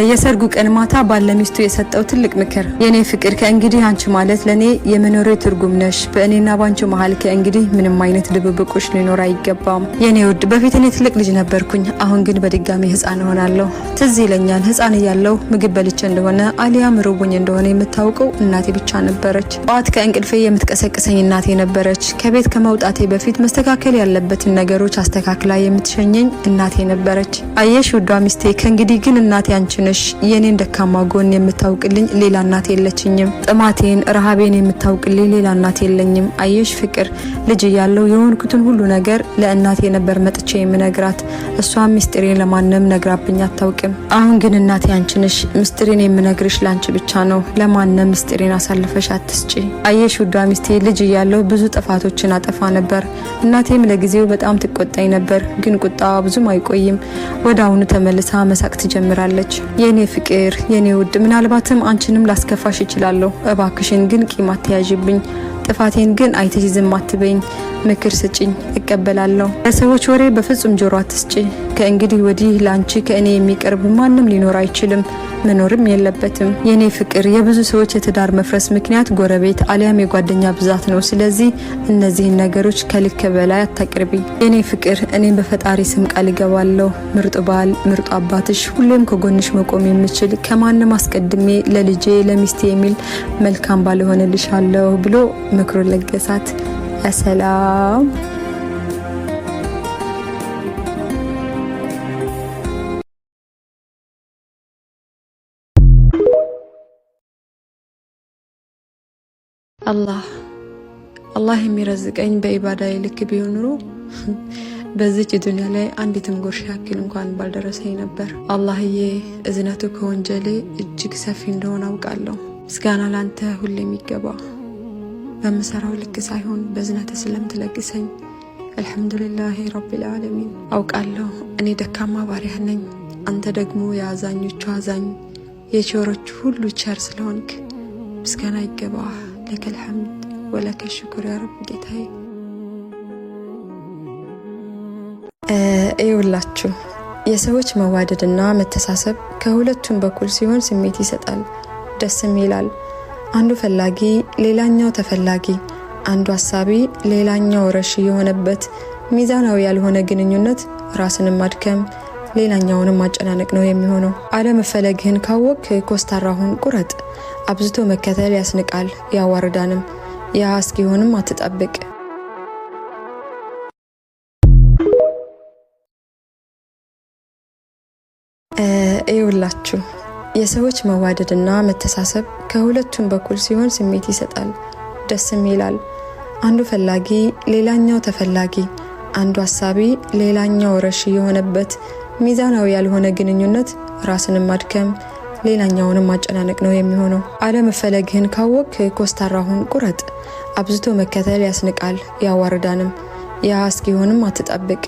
የሰርጉ ቀን ማታ ባል ለሚስቱ የሰጠው ትልቅ ምክር። የኔ ፍቅር፣ ከእንግዲህ አንቺ ማለት ለኔ የመኖሬ ትርጉም ነሽ። በእኔና ባንቺ መሀል ከእንግዲህ ምንም አይነት ድብብቆሽ ሊኖር አይገባም። የኔ ውድ፣ በፊት እኔ ትልቅ ልጅ ነበርኩኝ። አሁን ግን በድጋሚ ህፃን እሆናለሁ። ትዝ ይለኛል፣ ህፃን እያለሁ ምግብ በልቼ እንደሆነ አሊያም ርቦኝ እንደሆነ የምታውቀው እናቴ ብቻ ነበረች። ጠዋት ከእንቅልፌ የምትቀሰቅሰኝ እናቴ ነበረች። ከቤት ከመውጣቴ በፊት መስተካከል ያለበትን ነገሮች አስተካክላ የምትሸኘኝ እናቴ ነበረች። አየሽ ውዷ ሚስቴ፣ ከእንግዲህ ግን እናቴ አንቺ ነሽ። የኔን ደካማ ጎን የምታውቅልኝ ሌላ እናት የለችኝም። ጥማቴን፣ ረሃቤን የምታውቅልኝ ሌላ እናት የለኝም። አየሽ ፍቅር፣ ልጅ እያለሁ የሆንኩትን ሁሉ ነገር ለእናቴ ነበር መጥቼ የምነግራት። እሷም ምስጢሬን ለማንም ነግራብኝ አታውቅም። አሁን ግን እናቴ አንቺ ነሽ። ምስጢሬን የምነግርሽ ለአንቺ ብቻ ነው። ለማንም ምስጢሬን አሳልፈሽ አትስጪ። አየሽ ውዷ ሚስቴ፣ ልጅ እያለሁ ብዙ ጥፋቶችን አጠፋ ነበር። እናቴም ለጊዜው በጣም ትቆጣኝ ነበር። ግን ቁጣዋ ብዙም አይቆይም። ወደ አሁኑ ተመልሳ መሳቅ ትጀምራለች። የኔ ፍቅር፣ የኔ ውድ፣ ምናልባትም አንቺንም ላስከፋሽ እችላለሁ። እባክሽን ግን ቂም አትያዥብኝ። ጥፋቴን ግን አይተሽ ዝም አትበይኝ። ምክር ስጭኝ፣ እቀበላለሁ። ለሰዎች ወሬ በፍጹም ጆሮ አትስጪ። ከእንግዲህ ወዲህ ለአንቺ ከእኔ የሚቀርብ ማንም ሊኖር አይችልም፣ መኖርም የለበትም። የኔ ፍቅር፣ የብዙ ሰዎች የትዳር መፍረስ ምክንያት ጎረቤት አሊያም የጓደኛ ብዛት ነው። ስለዚህ እነዚህን ነገሮች ከልክ በላይ አታቅርቢ። የኔ ፍቅር፣ እኔም በፈጣሪ ስም ቃል እገባለሁ፣ ምርጡ ባል፣ ምርጡ አባትሽ፣ ሁሌም ከጎንሽ መቆም የምችል፣ ከማንም አስቀድሜ ለልጄ ለሚስቴ የሚል መልካም ባል እሆንልሻለሁ ብሎ ምክሩን ለገሳት። ሰላም። አላህ አላህ የሚረዝቀኝ በኢባዳዬ ልክ ቢሆን ኑሮ በዚች ዱንያ ላይ አንዲትም ጉርሻ ያክል እንኳን ባልደረሰኝ ነበር። አላህዬ፣ እዝነቱ ከወንጀሌ እጅግ ሰፊ እንደሆነ አውቃለሁ። ምስጋና ላንተ ሁሌም ይገባ። በምሰራው ልክ ሳይሆን በእዝነትህ ስለምትለግሰኝ አልሐምዱሊላሂ ረቢል ዓለሚን። አውቃለሁ እኔ ደካማ ባሪያህ ነኝ። አንተ ደግሞ የአዛኞቹ አዛኝ፣ የቸሮቹ ሁሉ ቸር ስለሆንክ ምስጋና ይገባህ። لك الحمد ولك الشكر يا رب ጌታዬ። ይውላችሁ፣ የሰዎች መዋደድና መተሳሰብ ከሁለቱም በኩል ሲሆን ስሜት ይሰጣል፣ ደስም ይላል። አንዱ ፈላጊ ሌላኛው ተፈላጊ፣ አንዱ አሳቢ ሌላኛው ረሺ የሆነበት ሚዛናዊ ያልሆነ ግንኙነት ራስንም ማድከም ሌላኛውንም ማጨናነቅ ነው የሚሆነው። አለመፈለግህን ካወቅክ ኮስታራ ሁን፣ ቁረጥ። አብዝቶ መከተል ያስንቃል፣ ያዋርዳንም። ያ እስኪሆንም አትጠብቅ። ይውላችሁ፣ የሰዎች መዋደድና መተሳሰብ ከሁለቱም በኩል ሲሆን ስሜት ይሰጣል፣ ደስም ይላል። አንዱ ፈላጊ ሌላኛው ተፈላጊ፣ አንዱ አሳቢ ሌላኛው ረሺ የሆነበት ሚዛናዊ ያልሆነ ግንኙነት ራስንም ማድከም ሌላኛውንም ማጨናነቅ ነው የሚሆነው። አለመፈለግህን ካወቅክ ኮስታራ ሁን፣ ቁረጥ። አብዝቶ መከተል ያስንቃል፣ ያዋርዳንም። ያ እስኪሆንም አትጠብቅ።